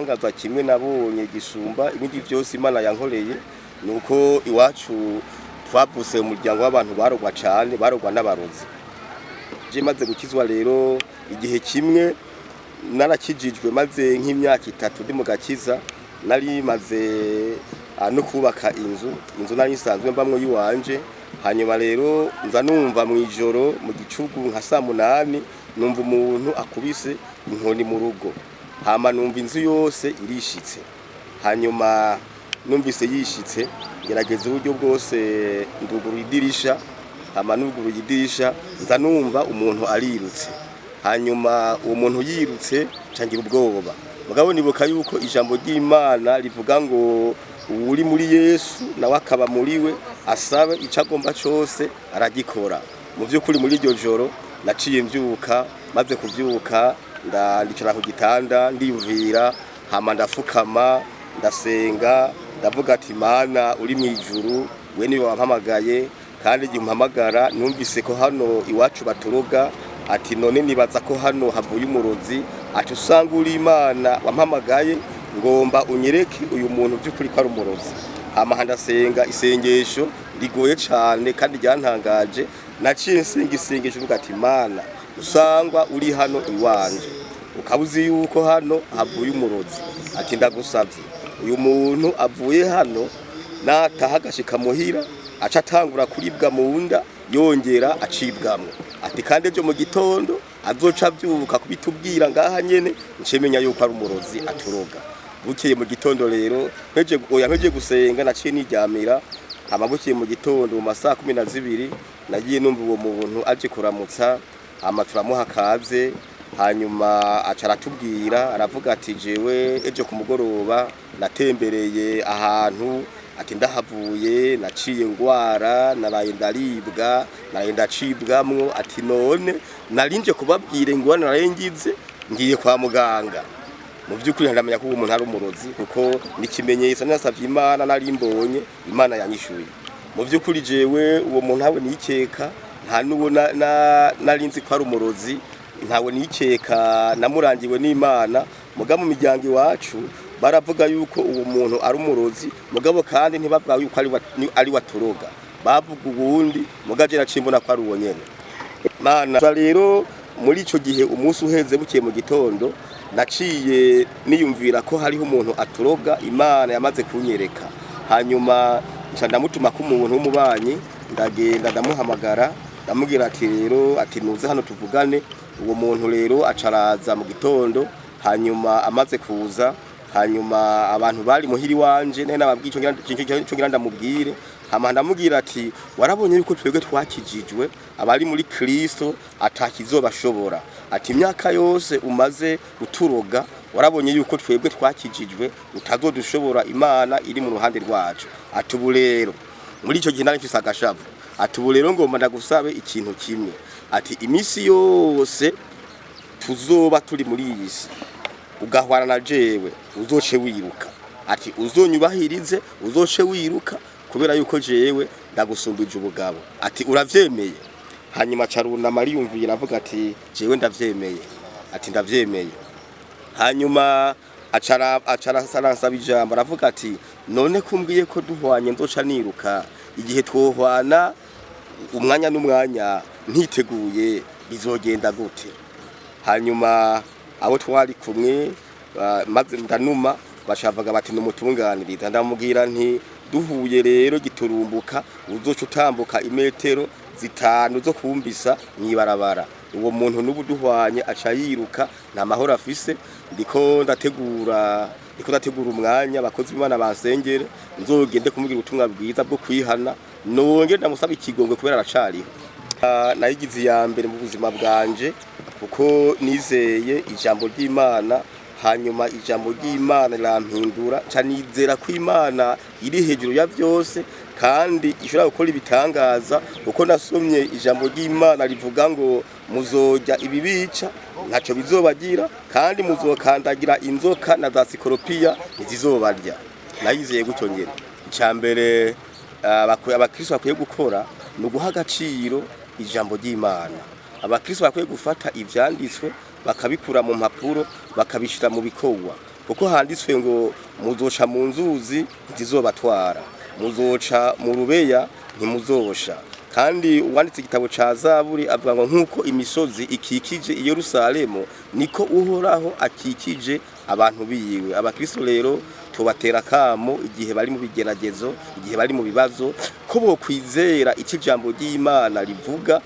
Igitangaza kimwe nabonye gisumba ibindi byose Imana yankoreye ni uko iwacu twavutse mu muryango w'abantu barogwa cyane, barogwa n'abarozi. Je maze gukizwa rero, igihe kimwe narakijijwe maze nk'imyaka 3 ndi mu gakiza, nari maze no kubaka inzu nari nsanzwe mbamwo yiwanje. Hanyuma rero nza numva mu ijoro mu gicugu nka saa 8, numva umuntu akubise inkoni mu rugo, hama numva inzu yose irishitse. Hanyuma numvise yishitse, ngerageza uburyo bwose ndugurura idirisha. Hama nuguruye idirisha, nza numva umuntu arirutse. Hanyuma uwo muntu yirutse, cangira ubwoba. Mugabo nibuka yuko ijambo ry'Imana rivuga ngo uwuri muri Yesu nawe akaba muri we, asabe icyo agomba cyose aragikora. Mu by'ukuri muri iryo joro naciye mbyuka. Maze kubyuka, ndicara ku gitanda, ndiyumvira, hama ndafukama, ndasenga, ndavuga ati: "Mana uri mu ijuru, we niwe wampamagaye, kandi igihe umpamagara numvise ko hano iwacu baturoga." Ati: "None nibaza ko hano havuye umurozi." Ati: "Usanga uri Imana wampamagaye, ngomba unyereke uyu muntu by'ukuri ko ari umurozi." Hama ndasenga isengesho rigoye cane kandi ryantangaje. Naciye nsenga isengesho mvuga ati: "Mana, usangwa uri hano iwanje, ukaba uzi yuko hano havuye umurozi," ati: "ndagusavye, uyu muntu avuye hano nataha agashika muhira, aca atangura kuribwa mu nda, yongera acibwamwo," ati: "kandi ejo mu gitondo azoca avyuka kubitubwira ngaha nyene, ncemenya yuko ari umurozi aturoga." Bukeye mu gitondo rero, mpeje, oya, mpeje gusenga, naciye niryamira. Hama bukeye mu gitondo mu masaha 12, nagiye numva uwo muntu aje kuramutsa. Hama turamuha kaze. Hanyuma aca aratubwira, aravuga ati: "Jewe ejo ku mugoroba natembereye ahantu," ati: "ndahavuye naciye ngwara, naraye ndaribwa, naraye ndacibwamwo." Ati: "None narinje kubabwira ingorane naraye ngize, ngiye kwa muganga." Mu by'ukuri ndamenya ko uwo muntu ari umurozi, kuko ni ikimenyetso nasavye Imana nari mbonye Imana yanyishuye. Mu by'ukuri jewe uwo muntu ntawe nikeka, nta n'uwo nari nzi ko ari umurozi, ntawe nikeka, namurangiwe n'Imana. Mugabo mu miryango iwacu baravuga yuko uwo muntu ari umurozi, mugabo kandi ntibavuga yuko ari waturoga, bavuga uwundi. Mugabo je naciye mbona ko ari uwo nyene Mana. Rero muri ico gihe, umunsi uheze, bukeye mu gitondo, naciye niyumvira ko hariho umuntu aturoga, Imana yamaze kunyereka. Hanyuma nca ndamutuma ko umuntu w'umubanyi, ndagenda ndamuhamagara, ndamubwira ati: "Rero," ati: "nuze hano tuvugane." Uwo muntu rero acaraza mu gitondo. Hanyuma amaze kuza, hanyuma abantu bari muhiri wanje nari nababwiye ico ngira ndamubwire. Hama ndamubwira ati: "Warabonye yuko twebwe twakijijwe, abari muri Kristo atakizobashobora." Ati: "Imyaka yose umaze uturoga, warabonye yuko twebwe twakijijwe, utazodushobora, Imana iri mu ruhande rwacu." Ati: "Ubu rero," muri ico gihe nari mfise agashavu, ati: "Ubu rero ngomba ndagusabe ikintu kimwe." Ati: "Imisi yose tuzoba turi muri iyi si, ugahwana na jewe, uzoce wiruka." Ati: "Uzonyubahirize, uzoce wiruka, kubera yuko jewe ndagusumbije ubugabo." Ati: "Uravyemeye?" Hanyuma acarunama, ariyumvira, avuga ati: "Jewe ndavyemeye." Ati: "Ndavyemeye." Hanyuma acara aransaba ijambo, aravuga ati: "None kumbwiye ko duhwanye nzoca niruka, igihe twohwana umwanya n'umwanya ntiteguye, bizogenda gute?" Hanyuma abo twari kumwe, maze ndanuma, bashavuga bati: "Numutunganiriza." Ndamubwira nti: "Duhuye rero giturumbuka, uzoca utambuka imetero 5 zo kumbisa mwibarabara." Uwo muntu n'ubu duhwanye aca yiruka, nta mahoro afise. Ndiko ndategura umwanya, abakozi b'Imana bansengere, nzogende kumubwira ubutumwa bwiza bwo kwihana, nongere ndamusaba ikigongwe kubera aracariho. Nayigize iya mbere mu buzima bwanje, kuko nizeye ijambo ry'Imana. Hanyuma ijambo ry'Imana rirampindura, nca nizera ko Imana iri hejuru ya byose kandi ishobora gukora ibitangaza, kuko nasomye ijambo ry'Imana rivuga ngo muzorya ibibica ntacyo bizobagira, kandi muzokandagira inzoka na za sikoropiya ntizizobarya. Nayizeye gutyo nyene. Icya mbere abakristo bakwiye gukora ni uguha agaciro ijambo ry'Imana. Abakristo bakwiye gufata ivyanditswe, bakabikura mu mpapuro, bakabishira mu bikorwa. Kuko handitswe ngo muzoca mu nzuzi, ntizizobatwara, muzoca mu rubeya, ntimuzosha. Kandi uwanditse igitabo ca Zaburi avuga ngo nk'uko imisozi ikikije i Yerusalemu, niko Uhoraho akikije abantu biwe. Abakristo rero tubatera kamo, igihe bari mu bigeragezo, igihe bari mu bibazo, ko bokwizera icyo ijambo ry'Imana rivuga.